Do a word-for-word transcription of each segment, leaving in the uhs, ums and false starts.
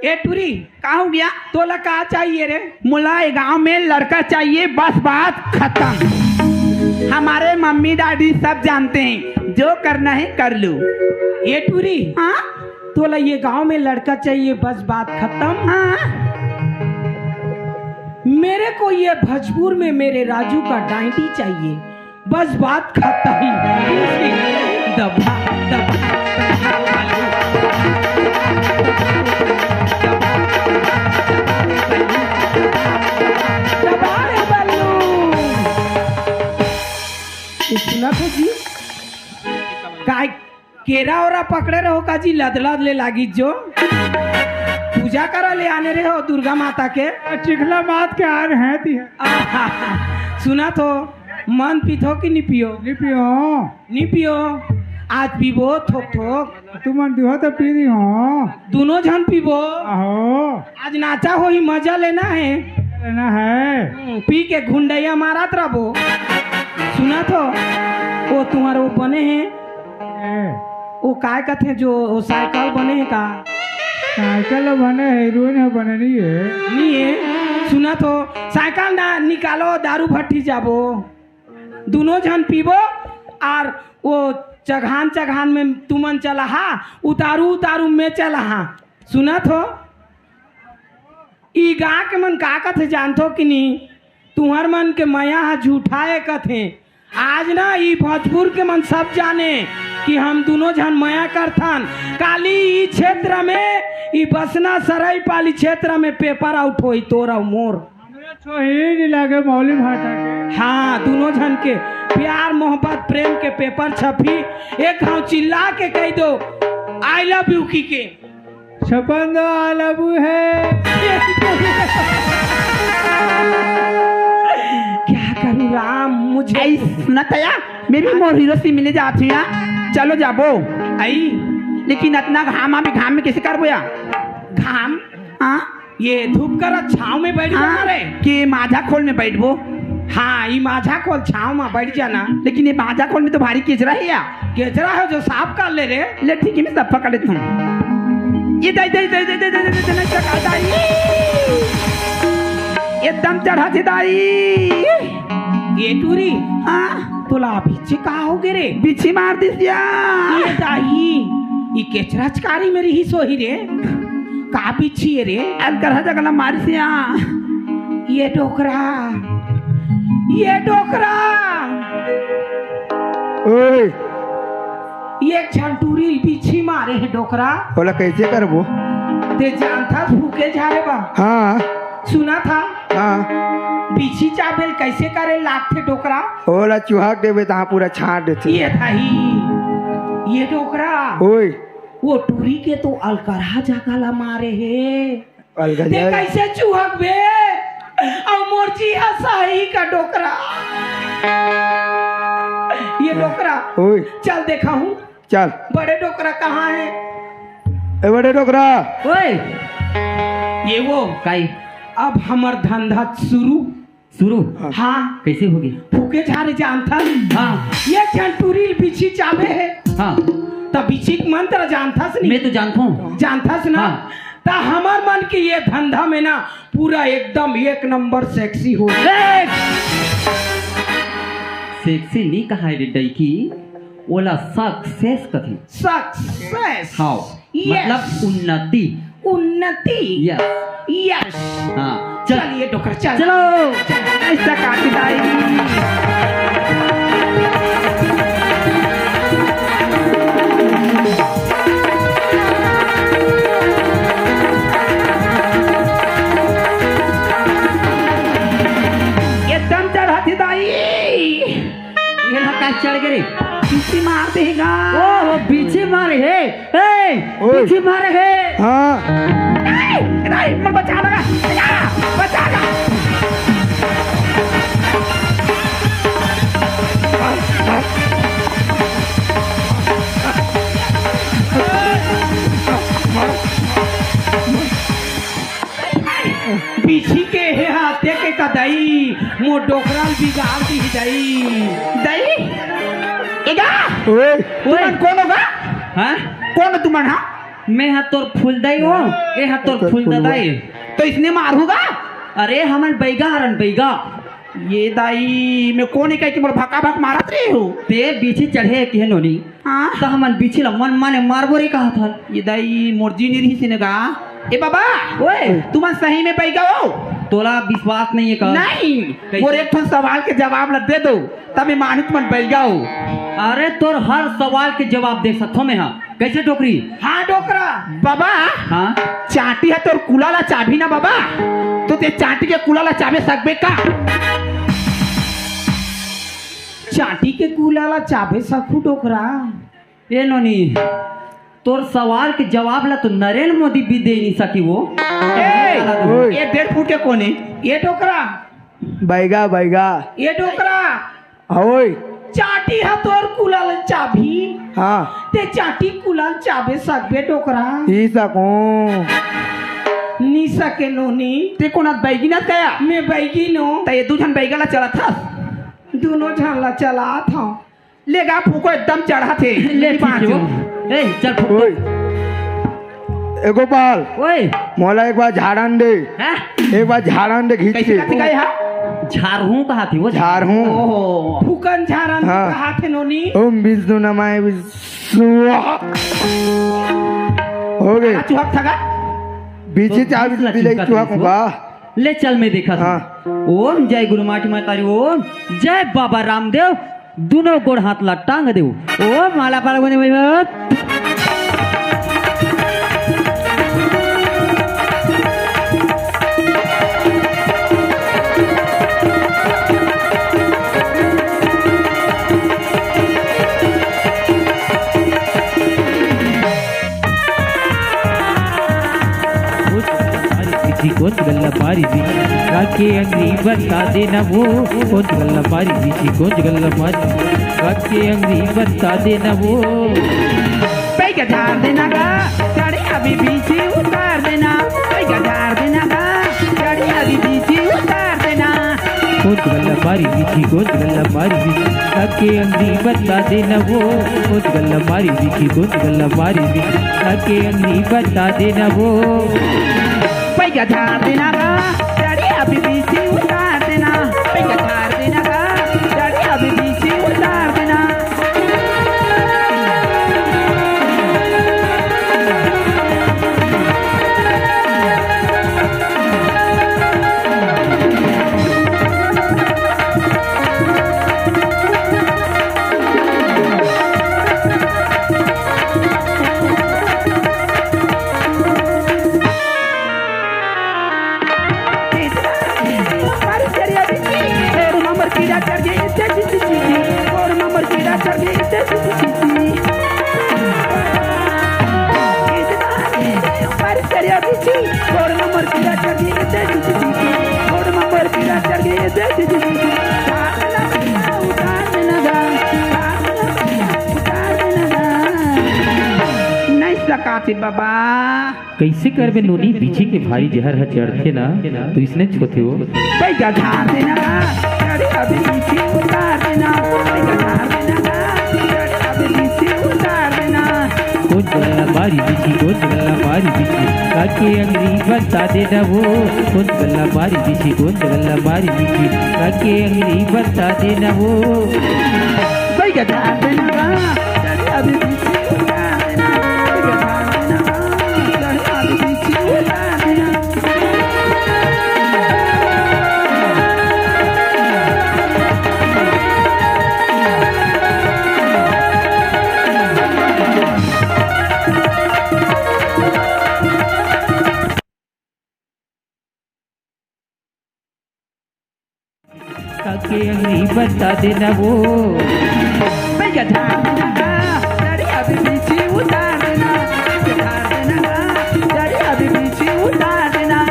ए टूरी, का हो गया? तोला का चाहिए रे? मोला ए गांव में लड़का चाहिए, बस बात खत्म। हमारे मम्मी डैडी सब जानते हैं, जो करना है कर लो। ए टूरी, हाँ? तोला ये गांव में लड़का चाहिए, बस बात खत्म। हाँ। मेरे को ये भजपुर में मेरे राजू का डांडी चाहिए, बस बात खत्म। दबा, दबा, दबा रे बल्लू। इतना तो जी, काय केरा ओरा पकड़े रहो का जी, लदलद ले लागी जो। पूजा करा ले आने रहे हो दुर्गा माता के। आ, चिखला मात के आ रहे हैं ती। आहा, सुना तो, मन पीथो कि नी पियो? नी पियो। नी पियो, आज पीबो थोक थोक। तुमन दुहो तो पी रही हो। दोनों झन पीबो। आहो। आज नाचा होही, मजा लेना है। लेना है। हम्म, पी के घुंडैया मारत रहो। सुना तो, वो तुम्हारे वो बने हैं। ए। वो काय कथे जो वो साइकिल बने है का? साइकिल बने है, हीरोइन है बने नहीं है। नहीं है। सुना तो, साइकिल ना निकालो, दारू भट्टी जाबो। दोनों झन पीबो और वो चघान चघान में तुमन चलाहा, उतारू उतारू में चलाहा। सुना तो, ई गा के मन का कथे जानथो कि नी? तुहर मन के मया ह झूठा ए कथे। आज ना ई भोजपुर के मन सब जाने कि हम दोनों झन मया करथन। काली ई क्षेत्र में, ई बसना सरायपाली क्षेत्र में पेपर आउट होई तोर अउ मोर। हमरे छोही जी लागे मौली भाटा के। हाँ, दोनों झन के प्यार मोहब्बत प्रेम के पेपर छपी। एक घाव चिल्ला के कह दो, "I love you" की के। छपन दो आलबू है। क्या करूं राम, मुझे ऐस न तया, मैं भी मोर हीरो से मिले जात हूँ यार। चलो जाबो। आई। लेकिन इतना घाम, अभी घाम में कैसे करबो यार? घाम? हाँ? ये धूप कर छाव में बैठ जाना हाँ, रे। कि माझा खोल में बैठबो। हाँ, ई माझा खोल छाव में बैठ जाना। लेकिन ये माझा खोल में तो भारी केचरा है यार। केचरा है जो साफ कर ले रे। ले ठीक है, मैं साफ कर लेता हूँ। ये दाई, दाई, दाई, एकदम चढ़ा थे दाई। ये टूरी, हाँ? तोला पीछे का हो गे रे? बिच्छी मार दिस या। ये दाई, ये केचरा चकारी मेरी ही सोही रे। का बिच्छी है रे? अलकरहा जगह ला मारिस या। ये डोकरा, ये डोकरा। ओए। ये झन टूरी बिच्छी मारे है डोकरा। ओला कैसे करबो? ते जानथस फूके झारे बा। हाँ। सुना था? हाँ। बिच्छी चाबे ल कैसे करे लागथे डोकरा? ओला चुहाक देबे तहाँ पूरा छाट देथे। ये भाई, ये डोकरा। ओए। वो टूरी के तो अलकरहा जगह ला मारे है। अलगा ते जाए। कैसे चुहक बे? अउ मोर जी हसाही का डोकरा। ये डोकरा। ओए। चल देखा हूँ। चल। बड़े डोकरा कहाँ है? ए बड़े डोकरा। ओए। ये वो। काई? अब हमर धंधा शुरू। शुरू? हाँ। कैसे होगे? फूके झारे जानथस? हाँ। ये झन टूरी ल बिच्छी चाबे है। हाँ। त बिच्छी के मंत्र जानथस नहीं? मैं तो जानता हूँ। जानथस ना? हाँ। त हमर मन के ये धंधा में ना पूरा एकदम एक नंबर सेक्सी हो। ए! सेक्सी नहीं कहा है रे डैकी, ओला सक्सेस कथे। सक्सेस। हाँ। यस। मतलब उन्नति। उन्नति। यस। यस। हाँ, चल। चलिए डोकरा, चल। चलो। ऐसा काटी दाई। एकदम चढ़ा थी दाई। ये ला का चढ़ गे रे? बिच्छी मार देगा। ओ, वो बिच्छी मारे हे। ए, ओए। बिच्छी मारे हे। हाँ। ए, नहीं, मैं बचा लगा। बचा, बचा लगा। बिच्छी के हे हाथे के कदई, मोर डोकरा ल बिगाड़ दी दई। दई? एगा? ओए। तुमन कोन होगा? हाँ? कोन तुमन हा? मैं हा तोर फूलदाई हों, ये हा तोर तोर फूलदाई। फूलवा। तो इसने मारूगा? अरे हमन बइगा हरन, बइगा। ये दाई, मैं कोन हे कहिके मोर भका भक मारत रहे हो? ते बीछी चढ़े के हे नोनी। हाँ? त हमन बीछी ला मन माने मारबो रे कहत हन। ये दाई, मोर जी नहीं रही सिने गा। ए बाबा, ओए। तुमन सही में बइगा हो? तोला विश्वास नहीं है का? नहीं। कैसे? मोर एक ठन सवाल के जवाब ला दे दो, तब मैं मानूं तुमन बइगा हो। अरे तोर हर सवाल के जवाब दे सकथों मैं हा। कैसे डोकरी? हाँ डोकरा। बाबा, हाँ? चांटी हा तोर कुला ला चाबही ना बाबा, तो ते चांटी के कुला ला चाबे सकबे का? चांटी के कुला ला चाबे सकहूं डोकरा? ए नोनी, तोर सवाल के जवाब ला तो नरेंद्र मोदी भी दे नहीं सकी वो। ए, ओए। ये डेढ़ फुट के कोन हे? ये डोकरा। बइगा, बइगा। ये डोकरा। ओए। चांटी हा तोर कुला ला चाबही। हाँ। ते चांटी कुला ला चाबे सकबे डोकरा? ई सकूं। नी सके नोनी। ते कोन अस बइगी ना कया? मैं बइगी नों। त ये दू झन बइगा ला चलाथस? दूनों झन ला चलात हंव। ले गा फूको, एकदम चढ़त हे। ले ठीक हे वो। ए, चल फूको। ओए। ए गोपाल, ओए। मोला एक बार झाड़न दे। हैं? एक बार झाड़न दे खींच कैसे के। कथी कहे हा? झारहूं कहाथे वो। झारहूं। ओहो, फूकन झारन हाँ। कहाथे नोनी। ओम विष्णु नमाय विष्णु। हो गे। चुहक थगा। बीछी तो चाबी बीस ला बिलाई चुहक चुहक थगा। ले चल, मैं देखत हंव। हाँ। ओम जय गुरु माटी माता री ओम, जय बाबा रामदेव, दूनों गोड़ हाथ ला टांग देव। ओम माला पाला बने भाई बात। कोच गल्ला मारी बीछी, कोच गल्ला मारी बीछी, राखे अंगरी बता देना वो। कोच गल्ला मारी बीछी, कोच गल्ला मारी, राखे अंगरी बता देना वो। पैगा झार देना गा, साड़ी अभी बीछी उतार देना। पैगा झार देना गा, साड़ी अभी बीछी उतार देना। कोच गल्ला मारी बीछी, कोच गल्ला मारी बीछी, राखे अंगरी बता देना वो। कोच गल्ला मारी बीछी, कोच गल्ला मारी बीछी, राखे अंगरी बता देना वो। पैगा झार देना गा, साड़ी अभी बीछी उतार देना। पैगा झार देना गा, साड़ी अभी बीछी उतार देना। नहीं सकाथे बाबा। कइसे करबे नोनी, बीछी के भारी जहर ह चढ़थे ना, तो इसने छोथे हो। पैगा झार देना गा, साड़ी अभी बीछी उतार देना। पैगा झार देना गा, साड़ी अभी बीछी उतार देना। कोच गल्ला मारी बीछी, कोच गल्ला मारी बीछी, राखे अंगरी बता देना वो। कोच गल्ला मारी बीछी, कोच गल्ला मारी बीछी, राखे अंगरी बता देना वो। पैगा झार देना गा, साड़ी अभी बीछी उतार देना। पैगा झार देना गा, साड़ी अभी बीछी उतार देना। राखे अंगरी बता देना वो। पैगा झार देना गा, साड़ी अभी बीछी उतार देना। पैगा झार देना गा, साड़ी अभी बीछी उतार देना।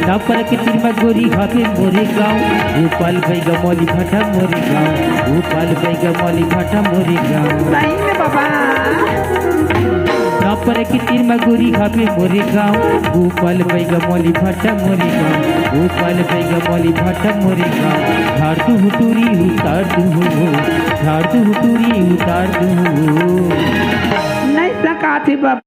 टापर के तीर म गोरी हावे मोरे गाँव, गोपाल बैगा मौली भाटा मोरे गाँव, गोपाल बैगा मौली भाटा मोरे गाँव। सही में बाबा। टापर के तीर म गोरी हावे मोरे गाँव, गोपाल बैगा मौली भाटा मोरे गाँव, गोपाल बैगा मौली भाटा मोरे गाँव। झाड़ दू हुटूरी उतार दू हो, झाड़ दू हुटूरी उतार दू हो। नहीं सकाथे बाबा।